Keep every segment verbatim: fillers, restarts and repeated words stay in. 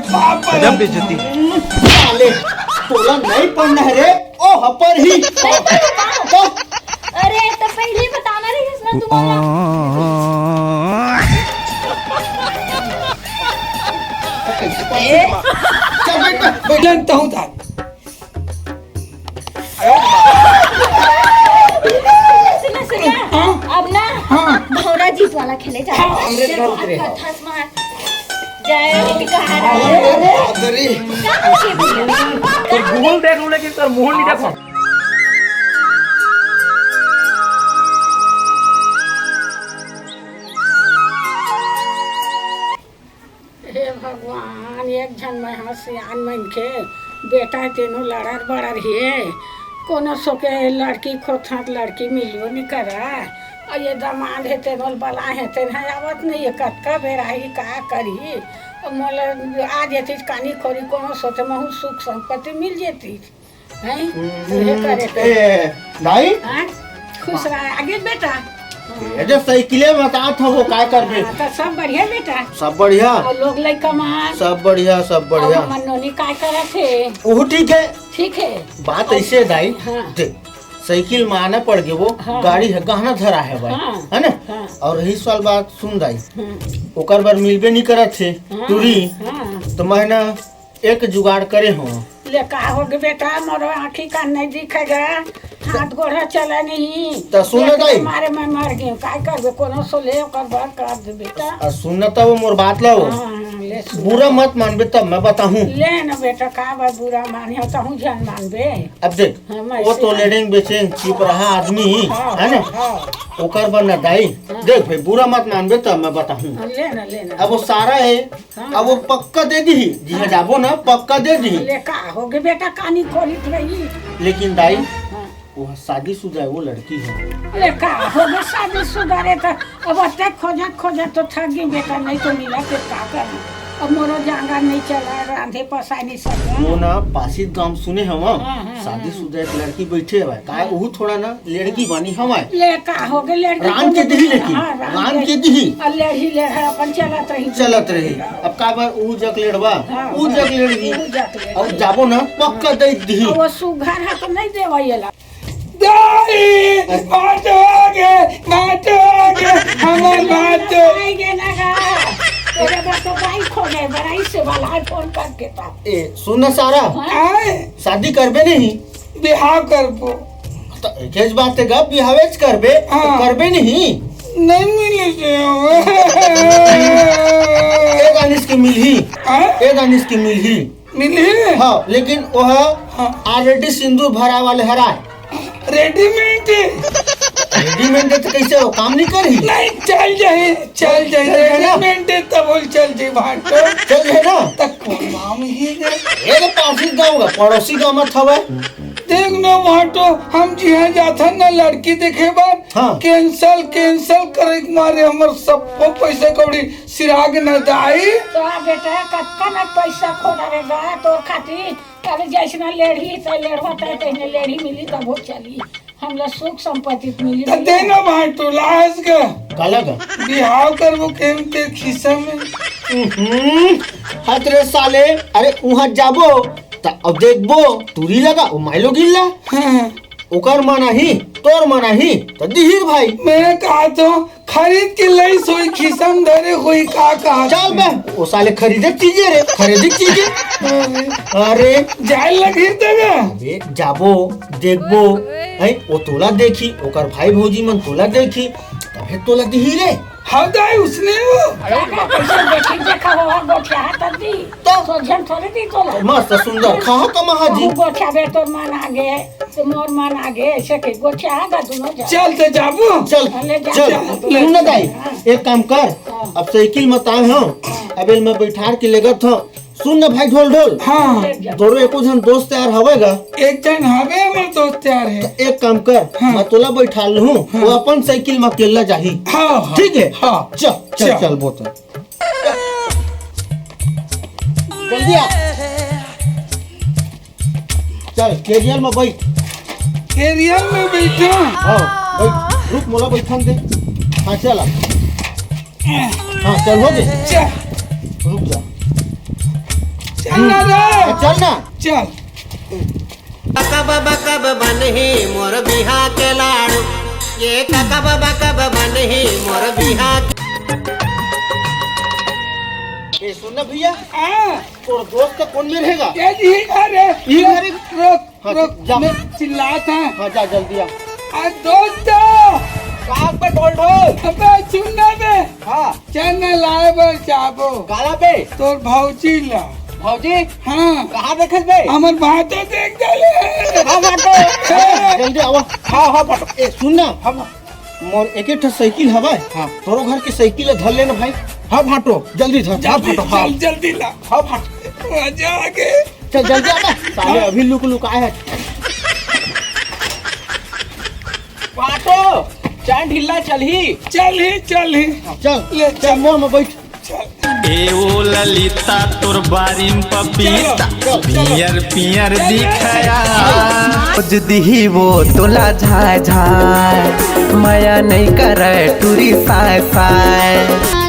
गजब बेइज्जती। साले, तोला नहीं पढ़ना है रे, ओ हपर ही। तो अरे, तो पहले ही बताना रहिस ना तुम्हारा। चल, बैठ, बैठ। जानता हूँ था। सुना, सुना। हाँ। अब ना हाँ। भौरा जीत वाला खेले जाए। हाँ, हमरे घर उतरे। कथा स्मार्ट। जय हितकारा। अरे, अरे, अरे। कहाँ से भैया? तोर मुंह देखो, लेकिन तोर मुंह नहीं देखो। हे भगवान, एक झन मैं ह सियान मनखे, बेटा तेनो लड़र बड़र हे, कोनो सोके लड़की खोथत लड़की मिलबो नइ करय। अउ ये दमांद हे तेनो ल बलाए हे, तेन ह आवत नइ हे, कतका बेर आही, का करही? अउ मोला आ जेतिस कानी खोरी, कोनो सोचे महू सुख संपत्ति मिल जेतिस। हैं? हम्म, ये करे के। ए, दाई? हाँ? खुश रहा, आगे बेटा। ये जो साइकिले में का था, वो काय करबे? हाँ, तो सब बढ़िया बेटा। सब बढ़िया? और लोग लइका मन? सब बढ़िया, सब बढ़िया। और हमर नोनी काय करत हे? ओहू ठीक है। ठीक है। बात और ऐसे है दाई, हाँ। देख, साइकिल में आना पड़ गए, वो हाँ। गाड़ी है, गहना धरा है भाई, हाँ। है ना? हाँ। और रही सवाल बात, सुन दाई, हाँ। ओकर बर मिलबे नहीं करत हे, हाँ। टूरी, हाँ। तो मैं ना एक जुगाड़ करे हो। ले का हो गे बेटा, मोर आँखी कान नहीं दिखे गे, हाथ गोड़ ह चले नहीं। त सुन ना दाई। मारे मैं मर गई, काय करबे, कोनो सो ले ओकर बर कर दे बेटा। आ, सुन ना तब मोर बात ला हो। हाँ, ले सुन। बुरा मत मानबे तब मैं बताहूँ। ले ना बेटा, का बार बुरा माने हो, तहूँ झन मानबे। अब देख, हाँ, मैं वो तो सियान। लेडेंग बेचेंग चुप रहा आदमी, हाँ, है ना? हाँ। ओकर बर ना दाई। हाँ। देख भाई, बुरा मत मानबे तब मैं बताहूँ। हाँ, ले ना, ले ना। अब वो सारा है, हाँ। अब वो पक्का दे दिही, जिहाँ हाँ। जाबो ना, पक्का दे दिही। ले का हो गे बेटा, कानी खोलित रही। लेकिन दाई, हाँ। वो शादीशुदा है, वो लड़की है। ले का हो गे शादीशुदा रे, तो अब अत्ते खोजत खोजत तो थक गई बेटा, नहीं तो मिला के का करना। अब मोरो जांगर नहीं चला, रांधे पसाए नहीं सकूं। वो ना पासित गांव सुने हवा, हाँ, हाँ, शादीशुदा एक लड़की बैठे हवा, का हाँ। वो थोड़ा ना लड़की बनी हवा। ले का हो गे लड़की राम के दिही, लेकिन हाँ, राम राम के के दिही। और लेढ़ी लेढ़ा अपन चलत रही। चलत रही। अब का बार ऊ जक लेढ़वा, हाँ, ऊ हाँ। जक लेढ़ी। ऊ जक लेढ़ी। अब जाबो ना, पक्का दे दिही। अब वो सुघर है तो नहीं देवा ये ला। दाई, भाटो आ गे, भाटो आ गे, हमर भाटो। आई गे ना गा। तेरे बस तो बाइक हो गए, बड़ा इससे वाला है फोन करके तो। ए, सुन ना सारा। हाँ? आए? शादी करबे नहीं? बिहाव करबो। तो एकेच बात है गा, बिहावेच करबे, तो हाँ। करबे नहीं? नहीं मिले से। ए दानिश के मिलही। हाँ? ए दानिश के मिलही। मिलही? हाँ, लेकिन वो हाँ। Already सिंदूर भरा वाले हराए। रेडीमेड। रेडीमेड तो कैसे हो, काम नहीं करही? नहीं, चल जाए, चल जाए। चल जाए ना? रेडीमेड तब बोल चल जाए भाटो। चल जाए ना? तक कौन नाम ही है? ये तो पासी गाँव का, पड़ोसी गाँव मत हवे। देख ना भाटो, हम जिहाँ जाथन ना लड़की देखे बर, हाँ। Cancel, cancel करे के मारे हमर सब पैसा कौड़ी सिराग न दाई। तो आ बेटा, कतका न पैसा खोड़ा रे गा तोर खातिर। अरे जैसना लेढ़ी, त लेढ़वा त तैसने लेढ़ी मिली, तब हो चली। हमला सुख संपत्ति मिली। त दे ना भाटो, लाज के। काला गा? बिहाव करबो केम के खिस्सा में। हम्म, हत रे साले, अरे उहाँ जाबो, त अब देखबो, टूरी लगा, ओ माइलो गिल्ला। हाँ। ओकर मन आही, तोर मन आही, त दिहिर भाई। मैं कहा तो खरीद के लई सोई खिसम धरे होई का कहा। चल बे, ओ साले खरीदे चीजे रे, खरीदे चीजे। अरे। अरे। जाए लगी तेरे। अबे, जाबो, देखबो, हैं, ओ तोला देखी, ओकर भाई भौजी मन तोला देखी, तभे तोला दिही रे। हाँ दाई, उसने वो। का, का, कैसे देखी, देखा हो, हो, गोठिया हाथ दी। तो? सोझन थोड़े दी तोला। मस्त सुंदर, खाहा कमाहा जी। तू गोठिया बे, तोर मन आगे, तो मोर मन आगे, ऐसे के गोठिया हाथ दोनों जा। चल, ते जाबो। चल, ले जा, चल, जा। सुन ना दाई, हाँ। एक काम कर, हाँ। अब साइकिल मत आए हो, हाँ। अब एल मैं बैठार के लेगत हो, सुन ना भाई ढोल ढोल। हाँ। तोरो एको झन दोस्त यार हवे गा? एक झन हवे हमर दोस्त यार हे। त एक काम कर, हाँ। मैं तोला बैठा लूँ, हाँ। वो अपन साइकिल में अकेला जाही। हाँ, हाँ। ठीक है? हाँ। चल, चल, चल। चल, बोतल। जल्दी आ। चल, कैरियर में बैठ। कैरियर में बैठो? हाँ, बैठ। रुक, मोला बैठन दे। हाँ, चल आ। हाँ, चल, हो गए। चल। रुक जा। चल ना रे। चल ना। चल। कब बकब बनही मोर बिहा के लाड़ू, ये कब बकब बनही मोर बिहा के। ए, सुन ना भैया, हाँ। तोर दोस्त कोन में रहेगा? ये जी, अरे, ये अरे, रुक, हाँ, रुक, जा। मैं चिल्लात हँव। हाँ, जा, जल्दी आ। आ, दोस्त! का बे ढोल ढोल? अबे, सुन ना बे। हाँ। चल ना लाए बर जाबो। काला बे? तोर भौजी ला। भौजी? हाँ। कहाँ देखत बे? हमर भाटो देख डाले। हाँ, भाटो। जल्दी आवा। हाँ, हाँ, भाटो। ए, सुन ना। हाँ, हाँ। मोर एक, एक ठो साइकिल हवय। हाँ। तोरो घर के साइकिल ला धर लेना भाई। हाँ, भाटो। जल्दी धर। हाँ, जल्दी, भाटो, हाँ। जल-, जल्दी ला। हाँ, भाटो। मजा आ गए। चल, जल्दी आ ना। साले अभी लुक लुक आए हैं। पाटो, चांद ढिल्ला चलही। चलही, चलही। चल, ले, चल, चल। मोर में बैठ। चल। ए ओ ललिता, तोर बारी म पपीता, चलो, चलो, चलो। पियर पियर चल, दिखया। चल। खोज दिही वो तोला झाय झाय, मया नइ करय टूरी साय साय।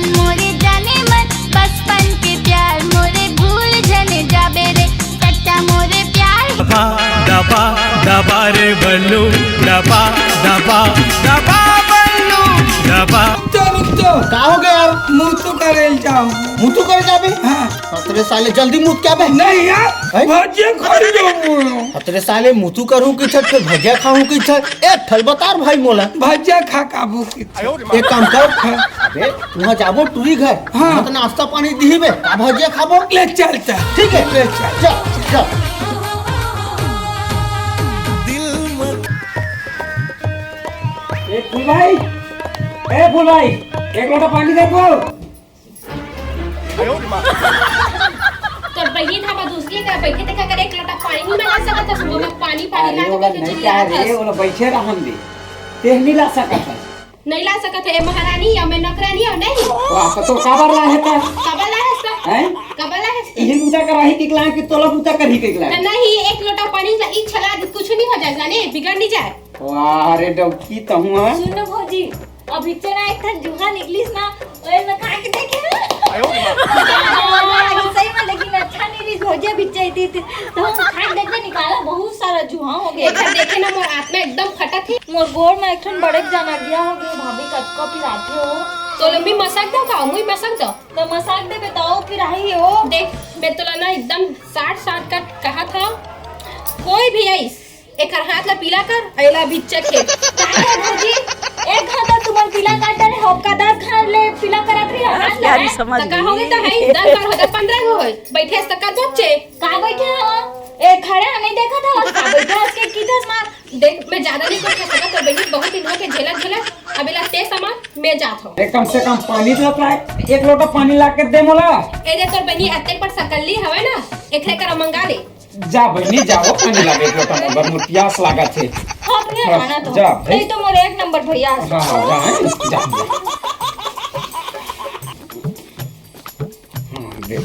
मोरे जाने मन बचपन के प्यार, मोरे भूल जने जाबे रे, सच्चा मोरे प्यार। दबा, दबा, दबा रे बल्लू, दबा, दबा, दबा बल्लू, दबा। रुक तो, रुक तो। का हो गया यार? मुतु करे जाओ। मुतु करे जाबे? हाँ। अतरे साले जल्दी मुत के आबे। नहीं यार, हैं? भजिया खाई जाऊँ। अतरे साले मुतु करूँ किथे, फिर भजिया खाऊँ किथे। ए, ठल बता रे भाई मोला। भजिया खा काबू किथे। एक काम कर। हाँ। अबे, उहाँ जाबो टूरी घर। हाँ। उहाँ तो नाश्ता पानी दिही बे, का भजिया खाबो? ले चल, चल। ठीक है? ले चल। चल, चल। ए फूल भाई, ए फूल भाई, एक लोटा पानी दे तो। तोर बहिन हमर दूसरी का बैठे देखा कर एक लोटा पानी नहीं मंगा सकत हस, वो में पानी, पानी अरे, ला ओला के नहीं चली कहा जात रे, हस। ओला बैठे रहन दे। तेह नहीं ला सकत हस। नहीं ला सकत है, ए महारानी या मैं नौकरानी हूँ, नहीं? वाह, तो तोर काबर ला है त? काबर ला है इसका? हैं? काबर ला है इसका? इही बूता कराही के लाए कि तोला बूता करही के लाए? त नहीं, एक लोटा पानी ला, ई छला कुछ नहीं हो जाए, जाने, बिगड़ नहीं जाए। वाह रे डौकी तहुआ। सुन न भौजी, अभी चना एक ठन जुहा निकलिस ना, ओए में खा के देखे ना। आयो रे माँ। सही में, लेकिन अच्छा नहीं रही भौजी, अभी चाहिए थी। तो हम खा के देखबे, निकाला बहुत सारा जुहा हो गया। एक ठन देखे ना, मोर आत्मा एकदम फटत है। मोर गोड़ में एक ठन बड़े जाना गया हो गया, भाभी कतको पिराथे हो। तो लंबी मसाक दो का, मुई मसाक दो। तो मसाक दे बताओ, पिराही हो। देख, मैं तोला ना एकदम साठ साठ का कहा था, कोई भी आइस एकर हाथ ला पीला कर, अइला बिच्चा खेत। का है भौजी? एक घाव तो तुमन पीला कर डरे हो, का दस घाव ले पीला करत रही हो, हाथ ला प्यारी है? समझ त का गई। होगे त है, दस बार हो जा, पन्द्रह गो होय। बैठे त कर बच्चे। का बैठे हो? ए, खड़े हो, नहीं देखा था? का बैठे हो, उसके की दस मार? देख, मैं ज्यादा नहीं कर सकत, तो बहिनी बहुत दिन हो के झेलत, झेलत, अब एला ते सामान मैं जात हो। ए, कम से कम पानी तो पाए, एक लोटा पानी ला के दे मोला। ए दे, तोर बहिनी अतेक पर सकल्ली हवे ना, एकरे करा मंगा ले। जा बहिनी, जा, वो पानी लागे एक लोटा मोर बर, मोर पियास लागत हे। हाँ, भैया, हाँ, आना तो। जा, भाई। नहीं तो मोर एक नंबर भैया। हाँ, हाँ, जा, हैं, जा, जा। हाँ, दे।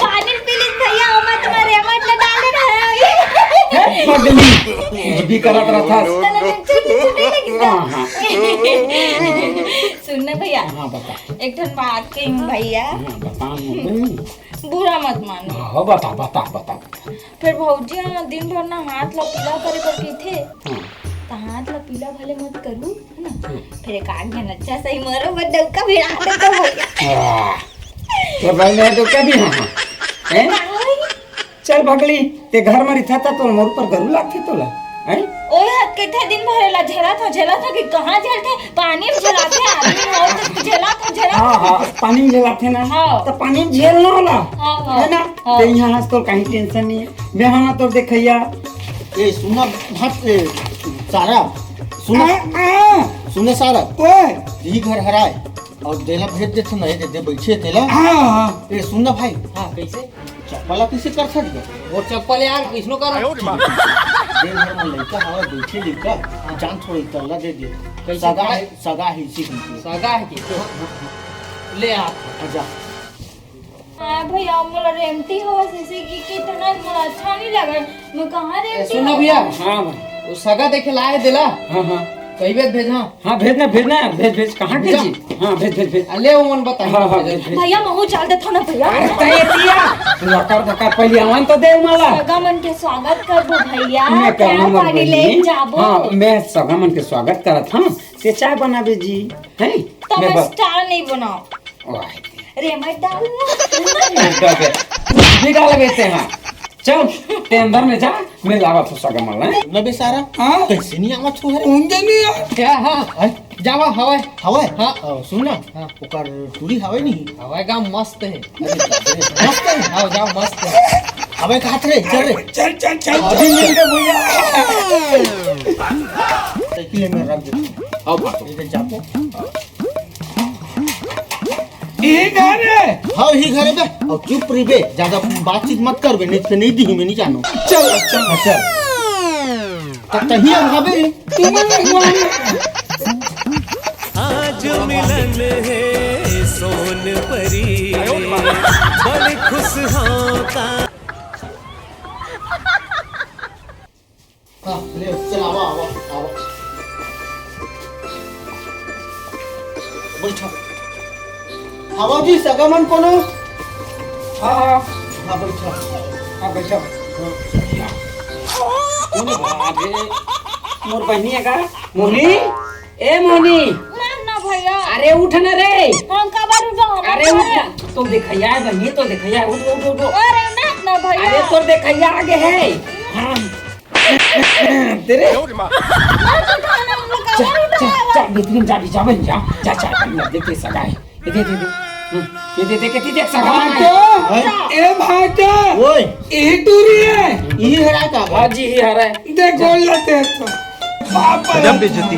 पानी पी लीस भैया, ओमा तुम्हारे रेमट ल डाले रहे। हैं, पगली। कुछ भी करत रहता। तले में चुन्नी चुन्नी लगी था। हाँ, हाँ। सुन ना भैया, हाँ, बता। एक ठन बात कही भैया। हाँ, बता ना। बुरा मत मानो। हाँ, बता, बता, बता। फिर भौजी ह दिन भर ना हाथ ला पीला करे बर कहिथे, हाँ। त हाथ ला पीला भले मत करू, है ना? हाँ। फिर एक आध झन अच्छा सही मरो बर डौका भिड़ा देता भैया। हाँ। तो भाई मैं तो कभी हाँ, हाँ। हैं? का होई? चल भगली, ते घर में रिथा था तो मोर पर गरु लागथे तोला, हैं? ओए हत कहिथे दिन भर एला झेलत हो, झेलत हो कि कहाँ झेलथे? पानी में झेलाथे आदमी, और तो झेला तो झेला। हाँ, हाँ, पानी में झेलाथे ना। हाँ। तो पानी में झेलना होला। हाँ, हाँ। है ना? हाँ। ते यहाँ हंस तो कहीं टेंशन नहीं है। मैं हाँ तो देखैया। ए, सुना भाट, ए, सारा, सुना। हाँ, हाँ। सुने सारा। ओए। यही घर हराए। और देला भेज देथे ना, ये दे, दे बैठे तेला। हाँ, हाँ। ए, सुन ना भाई। हाँ, कैसे? चप्पल ला कइसे कर सकत? वो चप्पल यार, कइसनो कर। दे घर में लइका हवा, बैठे लइका, जान थोड़ा इतरला दे दे। कैसे सगा भाई? है, सगा है इसी को। सगा है कि? हाँ, हाँ, हाँ। ले आ। हाँ, जा। हाँ भैया, मोला रेमती हवा से, से कि, कि तो ना, मोला अच्छा नहीं लगे। मैं कहाँ ए, रेमती सुन ना हवा? भैया। हाँ भाई। वो सगा देखे लाए देला। हाँ, हाँ। कई बेर भेज, हाँ। हाँ, भेजना, भेजना, भेज, भेज, कहाँ के भेजा? जी? हाँ, भेज, भेज, भेज। अले, वो मन बता। हाँ, हाँ, भेज, भेज। भैया, महू चाल देथव ना भैया। अरे, तय दिया। लकर धकर पहले आवन तो दे मला। सगा मन के स्वागत करबो भैया, मैं करना चाय मत पानी बनी। ले जाबो। हाँ, मैं सगा मन के स्वागत करत हूँ। ते चाय बनाबे जी, हैं? तो मैं मैं बस चाय नहीं बनाओ। वाह। रेमट डाल। बेटा के, कुछ भी डाल देते हैं। चल, ते अंदर में जा, मैं लावा तो सगा मन, हैं? ना बेचारा, हाँ? कैसे नहीं आवा छू रे? उनके नहीं यार। क्या? हाँ। हैं? जावा, हवाई। हवाई? हाँ। ओ, सुन ना, हाँ। ओकर टूरी हवाई नहीं? हवाई का मस्त है। अरे बाप रे, मस्त है? हाँ, जाओ, मस्त है। अबे कहाँ रे? चल रे। चल, चल, चल, अभी चल। मिल गए भैया। साइकिल में रख दे। आओ, भागो। इधर जाओ। ये घर है। हाँ, ही घर है बे। और चुप रही बे, ज्यादा बातचीत मत कर बे, नहीं तो नहीं दी मैं नहीं जानो। चल, चल। अच्छा। तब तही हम हबे। आज मिलन है सोन परी, बड़ी खुश हों का। हाँ, ले, चल, आवा, आवा, आवा। बैठा। हवा जी, सगा मन कोनो? हाँ, हाँ। हाँ, बैठा। हाँ, बैठा। हाँ। अरे बाप रे, मोर बहिनी है का? मोहनी, ए मोहनी। ना, ना भैया। अरे उठ ना रे। हम काबर उठो, हम अरे उठ ना। तो देखैया है बहिनी, तो देखैया है। उठ, उठ, उठ, उठ। अरे ना, ना भैया। अरे तोर देखैया आगे है। हाँ। तेरे। मत उठाना, हम लोग जा, काबर जा, उठाएगा? जा, भीतरी में जा, जा, बन जा। जा, जा, बन जा, देख के सगा है। ये दे, दे, दे। हम्म, ये दे, दे, के ती देख सगा है। भाटो, हैं? ए भाटो। ओए। यही टूरी है। यही हरा का? हाँ जी, यही हरा है। देख, गोल लगे तो। बाप रे। गजब बेइज्जती।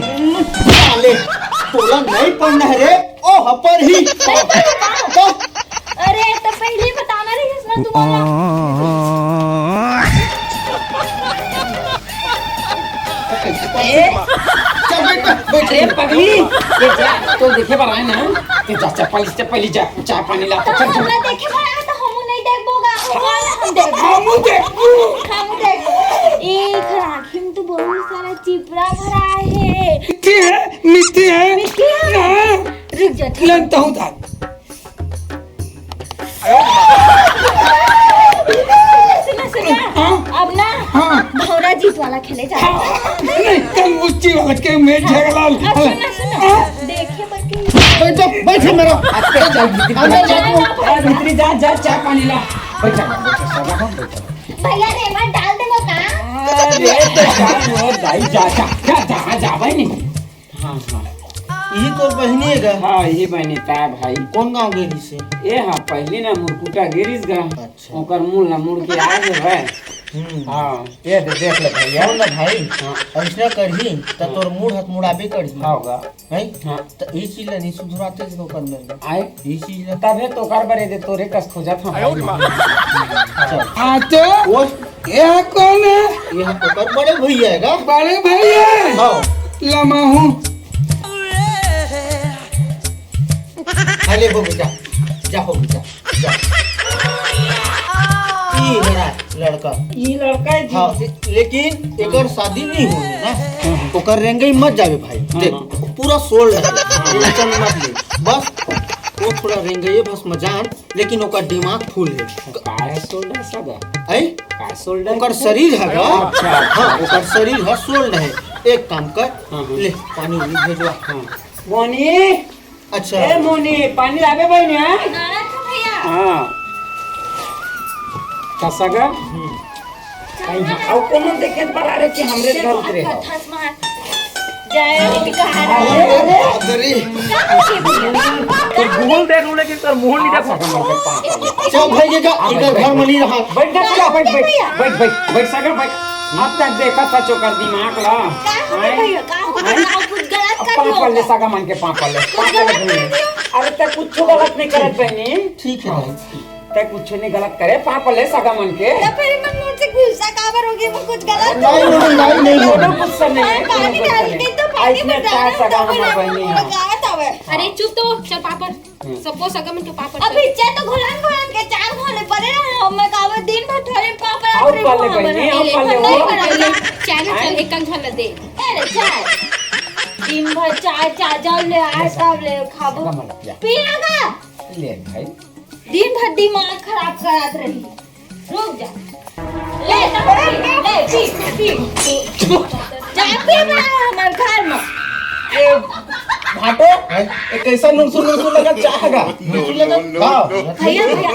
साले, तोला नहीं पढ़ना है रे। ओ, हपर ही। नहीं पढ़ना। तो अरे, तो पहले ही बताना रहिस ना तुम्हारा। ए, चल, बैठ, बैठ, बैठ। अरे, पगली, ये जा, तो देखे बर आए ना, ये जा, चप्पल, चप्पल, जा, चाय पानी ला, तो चल, चल। हमरा देखे बर आए, तो हमू नहीं देखबो गा, हम, हम देखबो। हमू देखबो। हम देखबो। ए, एकर आँखी में तो बहुत सारा चिपरा भरा है। मिट्टी है, मिट्टी है। मिट्टी है? हाँ। रुक जा, ठीक। लेन तो हूँ था। सुना, सुना। हाँ। अब ना हाँ। भौरा जीत वाला खेले जाए। हाँ, नहीं, कल उसी वाला के में झगड़ा। अब सुना, सुना। हाँ। देखे बल्कि बैठो, बैठो मेरा। अच्छा, चल, भीतरी अंदर जा। जा। हाँ, भीतरी जा, जा, चाय पानी ला। बैठा, बैठा, बैठा, बैठा। भैया, रेमट डाल दे वो का? अरे, तो जा, वो दाई, जा, जा, जा, जा, जा, भाई नहीं। हाँ, हाँ। यही तोर बहिनी है गा? हाँ, यही बहिनी ता भाई। कौन गाँव गे रिहिस हे? ए हाँ, पहली ना मुरकुटा गे रिहिस गा। अच्छा। ओकर मुड़ ना मुड़ के आ गे भाई। हम्म। हाँ, ये दे, देख ले भैया। सुन ना भाई, हाँ। ऐसना करही, त हाँ। तोर मुड़ हाथ मुड़ाबे करही। हाँ होगा। हैं? हाँ। त ई चीज ला नहीं सुधराते थे तो कर ले। आए? ई चीज ला। तबे तो कर बरे दे तोरे कस खोजत हम। आयो रे माँ। अच्छा। हाँ तो? वो ये कौन है? ये हम ओकर बड़े भैया है का? बड़े भैया है? हाँ। लमाहू। अरे हो बेटा, जा हो बेटा, जा। ई हरा लड़का। ई लड़का है जी। हाँ, लेकिन एकर शादी नहीं होई ना। ओकर रेंगई मत जावे भाई। हाँ, देख, हाँ। पूरा सोल्ड है। हाँ। टेंशन मत ले। बस वो थोड़ा रेंगई है बस मजान। लेकिन ओकर दिमाग फुल है। काय सोल्ड है सगा? ऐ? काय सोल्ड है? ओकर शरीर है गा? अच्छा, अच्छा। हाँ, ओकर शरीर है, सोल्ड है। एक काम कर, हाँ, हाँ। ले, पानी उनी भेजवा। हाँ। मोनी! अच्छा। ए मोनी, पानी लाबे बहिनी, हाँ? लाना था भैया। हाँ। का सगा? हम्म। कहीं हाँ, अउ कोनो देखे बर आ रहे कि हमरे घर उतरे हो। कथा समाज। जय अरे, अरे। अरे। तो Google देख लूं, लेकिन तोर मुंह नहीं देखो। चल भाई, ये का, इधर घर में नहीं रहा। बैठ जा, चला, बैठ, बैठ, बैठ, बैठ, बैठ, सागर, बैठ। अब तक देखा था चोकर दिमाग ला। का हो गया हैं? भैया, का हो गया? हैं? आप कुछ गलत अब कर पाँव दियो। पड़ ले, सागर मन के पाँव पड़ ले। कुछ पाँव पड़ ले गलत भैया। कर दियो। अरे, तै कुछ गलत नहीं करत बहनी। ठीक है भाई। तै कुछ नहीं गलत करे, पाँव पड़ ले सगा मन के। तो फिर मन मुझसे गुस्सा काबर होगी, वो कुछ गलत नहीं, नहीं, नहीं, नहीं, नहीं। कोनो गुस्सा नहीं है, हाँ, कोनो पानी गुस्सा डाल नहीं। के तो पानी अइसने में डालना चार सगा तो हमर फिर बहिनी है। लगावत हवे। अरे चुप तो, चल पापड़। हम्म। सबको सगा मन के पापड़ अब चल। इच्छा तो घुलान घुलान के चार घोले पड़े रहे, हम में कावे दिन भर थोड़े पापड़ आओ और पल्ले पापड़ बहिनी, बना आओ ले, पल्ले, नहीं आओ बना पल्ले। ले। चाय ना चल, आए। एक कंग भर दे। अरे चाय। दिन भर चाय चाजल ले आए, तब ले खाबो। कमल, या। पिएगा? ले भाई। दिन भर दिमाग खराब करत रही। रुक जा। ले, ले, ले, पी, पी, पी। जा, पी बना हमर घर में। ए, भाटो, ए, कैसा नुसुर नुसुर लगा चाह का? नुसुर लगा? हाँ। भैया, भैया।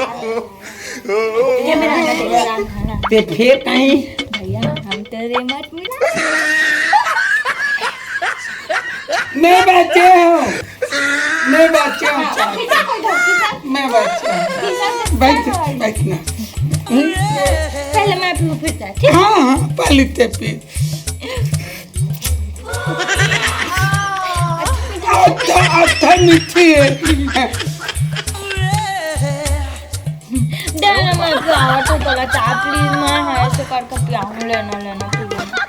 ये मेरा, मेरा, मेरा। ते फिर कहीं? भैया, हम तेरे मत मिला। मैं बच्चे हूँ, मैं बच्चे हूँ, हाँ, चाचा। खींचा कोई दो, खींचा। मैं बच्चे हूँ। खींचा तो बैठ, खींचा। बैठ ना। पहले मैं पीऊँ, फिर चाय, ठीक? हाँ, हाँ, पहले ते पी। अच्छा, अच्छा, मीठी है। दे ना, मैं पियावा तो तोला चाय, please, मैं है ऐसे करके पियाऊँ, लेना, लेना, पी लेना।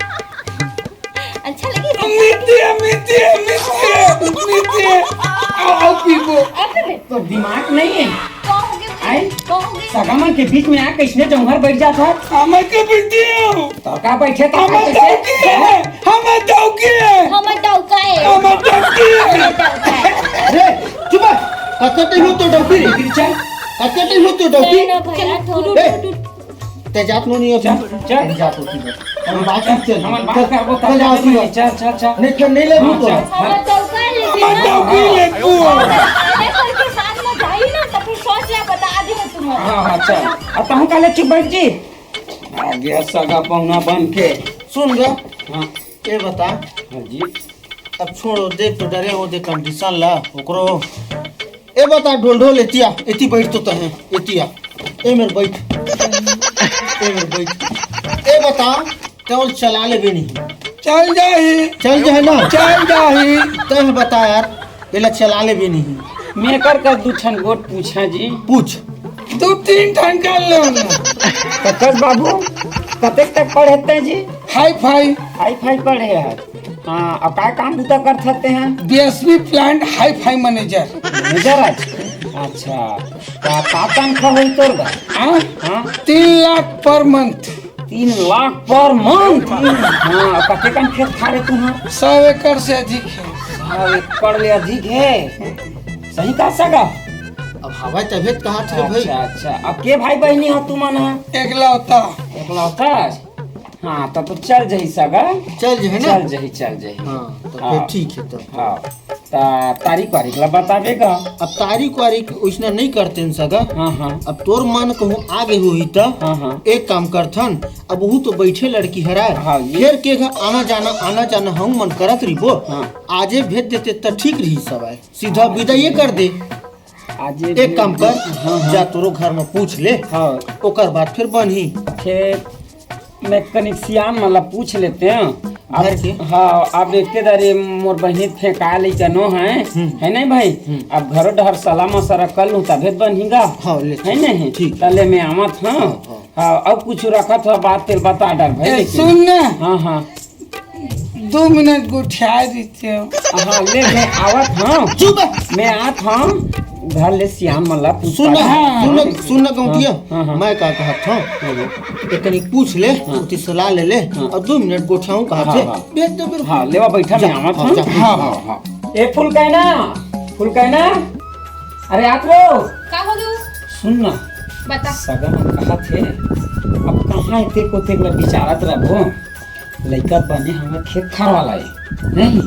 अच्छा लगी? मीठी है, मीठी है, मीठी है, मीठी है। आओ, आओ, पीबो। अरे बे। तो दिमाग नहीं है। कहोगे, आए? कहोगे। सगा मन के बीच में आके इसने जौहर बैठ जाता है। हमर के बैठे हो। तो का बैठे तो हमर का डौकी है, हमर डौकी है। हमर डौका है। हमर डौकी है। हमर डौका है। अरे, चुप है। कत्ते हो तो डौकी रे। चल। कत्ते हो तो डौकी। नहीं ना भैया, थोड़ा ए, ते जात नो नहीं हो, चल, चल। ते जात होती है। हम बात करते हैं। हमर बात करबो, चल, जाओ, चल, चल। चल, चल, चल। नहीं, चल, नहीं ले, हाँ, रुको। चल। हमर डौका है, लेकिन हमर डौकी ले, तू। अरे, कोई के साथ में जाई ना, तो फिर सोच या बता दे तुम। हाँ, हाँ, चल। अब तहूँ काले चुप बैठ जी। आ गया सगा पहुना बन के। सुन रे। हाँ। ये बता। हाँ जी। अब छोड़ो, देख तो डरे हो, देख condition ला, ओकरो। ए बता, ढोल ढोल, एतिया, एती बैठ तो तहे, एतिया। ए मेर बैठ। ए मेर बैठ। ए बता, ते और चला लेबे नहीं। चल जाही। चल जाही ना? चल जाही। तहे बता यार, एला चला लेबे नहीं। मैं कर कर दू ठन गोठ पूछा जी। पूछ। दू तीन ठन कर लो ना। ककर बाबू, कतेक तक पढ़े ते जी? हाई फाई। हाई फाई पढ़े है। हाँ, अब काय काम बुता करत हते हैं? B S B plant hi-fi manager। Manager आज? अच्छा, का, का तनख्वाह होई तोर बा? हाँ? हाँ? तीन लाख per month। तीन लाख per month? हाँ, कतेकन खेत खार हे तुँहर? सौ एकड़ से अधिक है। सौ एकड़ ले अधिक है? सही कहा सगा? अब हवा तभे त कहा थे भाई। अच्छा, अच्छा। अब के भाई बहिनी हो तुमन ह? एकलौता। एकलौता? हाँ, तब तो चल जही सगा। चल जही ना? चल जही, चल जही। हाँ, तो हाँ। फिर ठीक है तब। हाँ, ता-, तारीख वारीख ला बताबे गा। अब तारीख वारीख उसने नहीं करते न सगा। हाँ, हाँ। अब तोर मन कहूँ आगे होही त हाँ, हाँ। एक काम करथन, अब वहू तो बैठे लड़की हराय। हाँ, ये। फिर के घर आना जाना, आना जाना हम मन करत रहिबो। हाँ। आजे भेज देते त ठीक रही सवाय। सीधा विदा ये कर दे। आज ये एक काम कर, हाँ, हाँ। जा तोरो घर में पूछ ले, हाँ। ओकर बाद फिर बनही। खेत में कनिक सियान मन ला पूछ लेते हैं। अब घर के? हाँ, अब एके दरी मोर बहिनी फेंका लइका नो है, हम्म। है नहीं भाई? हम्म। अब घरो डहर सलाह मशवरा कर लूँ, तभे बनही गा। हाँ, ले है चल। नहीं? ठीक। तले में आवत, हाँ। हाँ, हाँ। हाँ, अब कुछ रखत हो बात, तेल बता डर भाई, ए, लेकिन। सुन ना। हाँ, हाँ। दो मिनट गोठिया देते हो। हाँ, ले, मैं आवत हूँ। चुप। मैं आत हूँ। घर ले सियान मन ला पूछ सुन, पाठ। हाँ, सुन, हाँ। सुन ना, गौंटिया। हाँ, हाँ। मैं का कहत हूँ? हाँ, हाँ। एक कनिक पूछ ले, हाँ। उती सलाह ले ले, हाँ। और दो मिनट गोठियाऊँ कहा हाँ, थे। हाँ। बेच दे मेरे हाँ, को। लेवा बैठा, जा, मैं आवत हाँ, हूँ। जा। हाँ, हाँ, हाँ। ए फुलकैना, फुलकैना, अरे आत रो। का हो गयो? सुन ना। बता। सगा मन कहा थे, अब कहाँ एते को तेक ला बिचारत रहो? लइका बने हमर खेत खार वाला ए, नहीं?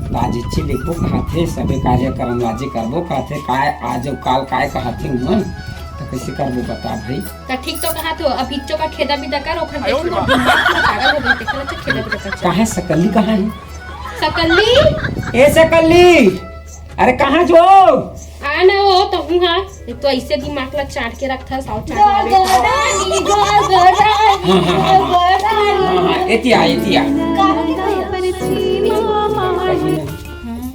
त आज इच्चे लेखो कहाथे, सबे कार्यक्रम लाजे करबो कहाथे, काय आज अउ काल काय कहाथे उमन, त कइसे करबो बता भई? त ठीक तो कहाथे, अब इच्चो का खेदा बिदा कर, ओखर देखो ना, दिमाग पूरा पागल हो गई, देखो ना, खेदा बिदा कर। काहे सकल्ली कहाँ हे? सकल्ली? ए सकल्ली! अरे कहाँ जो? आ ना हो, तो हूँ हाँ। एक तो ऐसे दिमाग ला चाट के रखता है, साउथ चाट वाले। गगरानी, गगरानी, हाँ, हाँ, हाँ, हाँ। गगरानी। हाँ, हाँ, एतिया, एतिया। का हो गया? कहीं ना।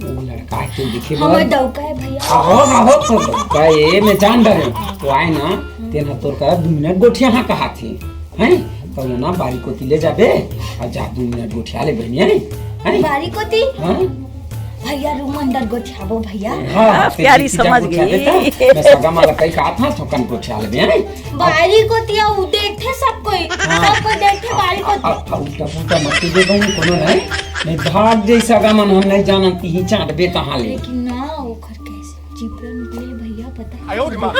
वो लड़का के दिखे हमर बड़ डौका है भैया। आहो, आहो, तो डौका ए, मैं जान डरे। वो आए ना, तेन ह तोर करा दू मिनट गोठिया हाँ कहा थी। हैं? तो ना बारी कोती ले जाबे, अउ जा दू मिनट गोठिया ले बहिनी, हैं? हैं? बारी कोती? हाँ? भैया, room अंदर गोठियाबो भैया। हाँ, हाँ, प्यारी, समझ गई। मैं सगा मन ला कही कहा था, थोकन गोठिया लेबे, हैं? बारी कोती उ देखथे सब कोई, हाँ। सब कोई देखथे बारी कोती। अब, अब उल्टा पुल्टा मत कीजिए बहन, कोनो नहीं, नहीं भाग जाई सगा मन, हम नहीं जानन तिही चाटबे कहाँ ले। लेकिन ना, ओखर कैसे चिपरा निकले भैया, पता है? आयो रे माँ।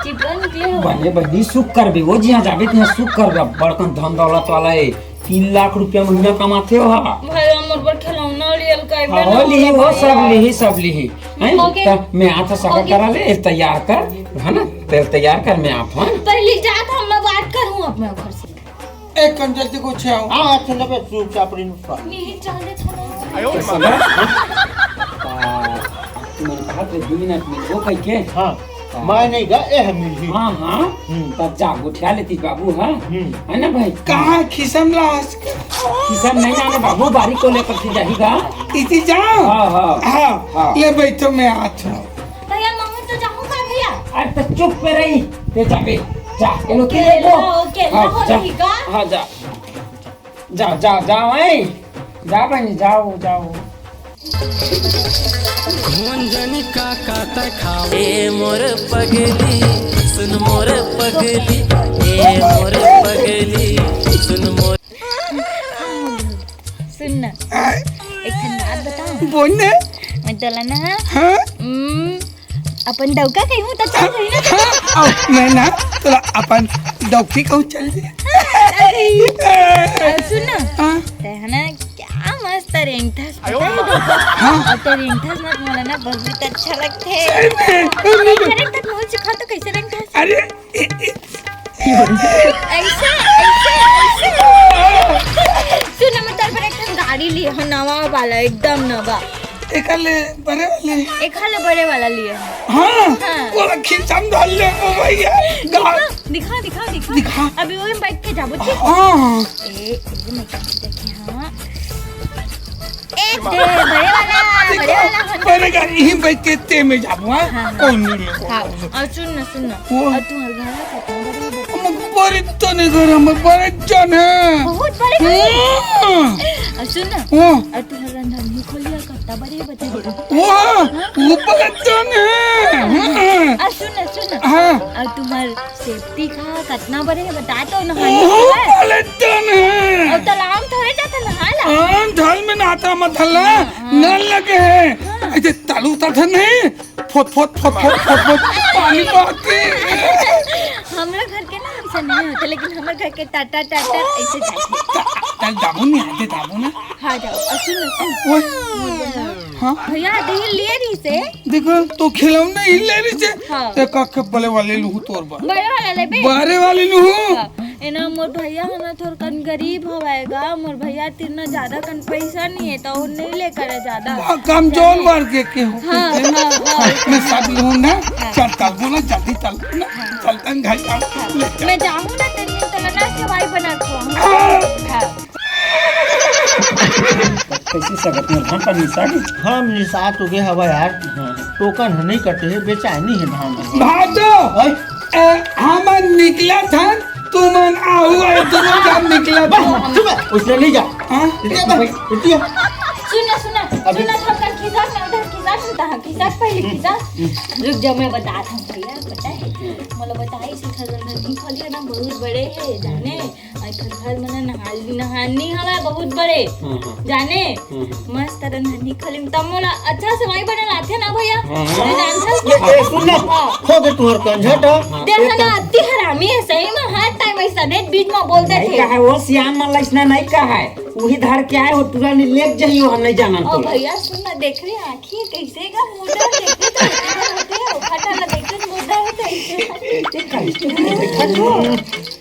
चिपरा निकले हो। बने बनी सुख करबे, वो जिहाँ जाबे तिहाँ सुख करबे, बड़कन धन दौलत वाला है। तीन लाख रुपया महीना कमाथे हो हा। भाई, हमर बर खिलौना लियल का हाँ, एकदम वो लिही, वो सब लिही, सब लिही। हैं? ओके। त मैं आता सगा ओके। करा ले, तैयार कर, है ना? तेल तैयार कर, मैं आता हूँ। पहले जात हम मैं बात करूँ अपने घर से। एक कन जल्दी को छे आओ। हाँ, अच्छा, लबे चुपचाप रही नुस्खा। नहीं, चल दे थोड़ा। सगा? आ, तुमन कहा थे दो मिनट में वो कह के? हाँ। मैं नहीं गा, ए हम मिलही। हाँ, हाँ। हम्म। तब जा गोठिया लेती बाबू, हाँ? हम्म। है ना भाई? कहाँ खिसम ला आज के? खिसम नहीं जाने बाबू, बारी को लेकर के जाही गा। इसी जाओ? हाँ, हाँ। हाँ। हाँ। ले बैठो, मैं आता हूँ। भैया, मम्मी तो जाऊँ का भैया? अरे तो चुप पे रही, ते जाबे। जा, एलो ते केला, ले लो। ओ, केला हाँ, हो जा। रही का? हाँ, जा। जा, जा, जा, ए। जा बहनी, जाओ, जाओ। ए मोर पगली, सुन मोर पगली, ए मोर पगली, सुन मोर। सुन ना, आय। एक ठन बात बताऊं? बोल ना। मैं तोला ना, हाँ? हम्म, अपन डौका कहूँ तो चल रही ना? हाँ, आओ, मैं ना तोला अपन डौकी कहूँ, चल दे। अरे, सुन ना, हाँ। ते है ना, क्या मस्त रेंगथस, पता है? हाँ। और ते रेंगथस मत मोला ना, बहुत अच्छा लगथे। सही में? अरे, अरे, तक मोर सिखा तो कैसे रेंगथस? अरे, ए, ए। ऐसे, ऐसे, ऐसे। सुन, मैं तोर बर एक ठन गाड़ी लिए हो, नवा वाला, एकदम नवा। एकर ले बड़े वाले। एकर ले बड़े वाला लिए हो। हाँ, हाँ। वो खींचा में डाल ले, ओ भैया। दिखा, दिखा, दिखा, दिखा। दिखा। अभी वही बैठ के जाबो, ठीक? हाँ। ए, ए, मैं क्या देखे, हाँ। ए, दे, बड़े वाला, बड़े वाला Honda। बड़े गाड़ी ही बैठ के ते में जाबो, हाँ? हाँ, हाँ। कौन नहीं लेबो? हाँ, और सुन ना, सुन ना। वो। और तुम्हारे घर में कितना बड़े, बड़े? हम बड़े तो नहीं घर, हम बड़े जन हैं। बहुत बड़े घर? हाँ। और सुन ना। हाँ। और तुम्हारे रंधन खोलिया कितना बड़े, बड़े? वो, वो बड़े जन हैं। हाँ। और सुन ना, सुन ना। हाँ। और तुम्हारे सेफ्टी का कितना बड़े है, बता तो ना, ओहो, है। पलटन है। अब तालाब थोड़े जाता नहाला। हाँ, ढल में नहाता मत हल्ला, हाँ, हाँ। नल लगे हैं। हाँ। ऐसे तालू उतारता नहीं, फोत, फोत, फोत, फोत, फोत, फोत, पानी बहाती। हमरा घर के ना ऐसा नहीं होता, लेकिन हमरा घर के टाटा, टाटा ऐसे जाते। ता-, ताल दाबो नहीं आते, दाबो ना। हाँ, जाओ। और सुन, सुन। ओए। हाँ? भैया, दिल लिए रही से। देखो, तो खिलौना ही ले रही से। हाँ। एक आँख के बड़े वाले लूहू तोर बा। बड़े वाला लेबे? बड़े वाले लूहू। हाँ। एना मोर भैया हना थोर कन गरीब हवय गा, मोर भैया तीर ना ज्यादा कन पैसा नहीं है, तो वो नहीं लेकर है ज्यादा। हाँ, कमजोर जाने। वर्ग के हो। हाँ, हाँ, हाँ। मैं सब लूहू ना, हाँ। चल, चल, बोला, जल्दी चल, ना, हाँ। चल, तन घर जाओ। हाँ। ले, चल। मैं जाऊँ ना, तेरी तो ना सवाई बना के आऊँ। हाँ। हाँ। कैसे सगत में धान पानी सागे? हम निसात हो गए हवा यार। हाँ। टोकन ह नहीं कटे हे, बेचैनी हे धान में। भादो! ओए। ए, हमन निकलत हन, तुमन आहू, ए, दोनों जन निकलत बस, हन। चुप है, उसने नहीं जा। हाँ? इतिया बस, इतिया। सुन ना, सुन ना, अभी सुन ना, थोड़ा खिसा, मैं उधर खिसा, सुनता हाँ, खिसा, पहले खिसा। रुक जाओ, मैं बता दूँ भैया, पता है? मोला बताई, सुखा गंगा नहीं खोलिए ना, बहुत बड़े है, जाने? अउ एखर घर मन नहाल नहानी हवय बहुत बड़े। हाँ, हाँ। जाने? हाँ, हाँ। मस्त रंधनी खोलिम तब मोला अच्छा सवाई बने लाथे ना भैया। हाँ, हाँ। मैं जानथस ना? ए, ए, सुन ना। हाँ। खो दे तुहर कंझट। हाँ। देख ना, अति हरामी है सही में, हर टाइम ऐसा ने बीच में बोल देथे। नहीं कहा, वो सियान मन लइसना नहीं कहा है। वही धर के आए हो, तुरंत लेके जाइयो, हम नहीं जानन ओ तोला। भैया सुन ना, देख रही आँखी कैसे का मुर्दा देखते तो होते हो, फटा ना देखते मुर्दा होता है।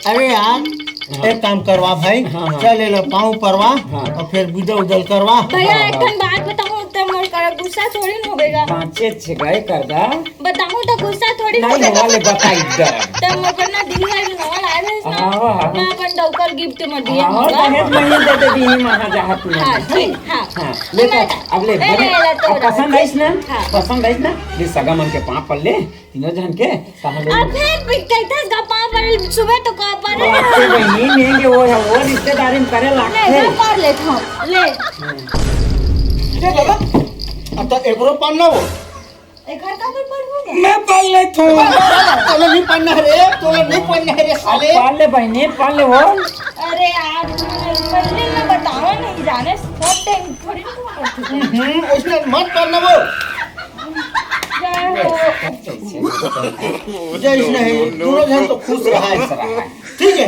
अरे यार, हाँ। एक काम करवा भाई, हाँ, हाँ। चल एला पाँव परवा हाँ। और फिर बिदा उदल करवा। भैया, हाँ, एक हाँ। ठन बात बताऊँ, त मोर करा गुस्सा थोड़ी न होबेगा। पाँचे छे गए कर दा। बताऊँ त गुस्सा थोड़ी नहीं होबेगा। होले बताई द। त मोर पर ना दिल है, नवा लाए रहे ना। हाँ, हाँ। मैं अपन डौकर गिफ्ट में दिए हाँ, होगा। दहेज में ये दे दे दी, वहाँ जहाँ तू हाँ, नहीं। ठीक, हाँ। हाँ, ले तो, अब ले, ए, भले, ले, ले, तो अब पसंद आइस ना? हाँ। पसंद आइस ना? ले सगा मन के पाँव पर ले। तीनों जन के कहा ले। अब फिर भी कहिथस गा पाँव पर सुबह तो कहाँ पर है? बाप रे बहिनी, नेंगे वो है, वो रिश्तेदारी में करे लागथे। ले, मैं कर लेता हूँ, ले। हम्म। ए दादा, अब तो एकरो पान ना हो। एकर का कर पढ़बो गा? मैं पाल लेथों। तोला नहीं पढ़ना है रे, तोला नहीं पढ़ना है रे साले। पाल ले बहिनी, पाल ले वो। अरे यार, पहले ना बतावा नहीं जाने, सब टाइम थोड़ी ना करते। हम्म, उसने मत पढ़ना वो। जय हो। जय इसने है, दोनों जन तो खुश रहा है। ठीक है।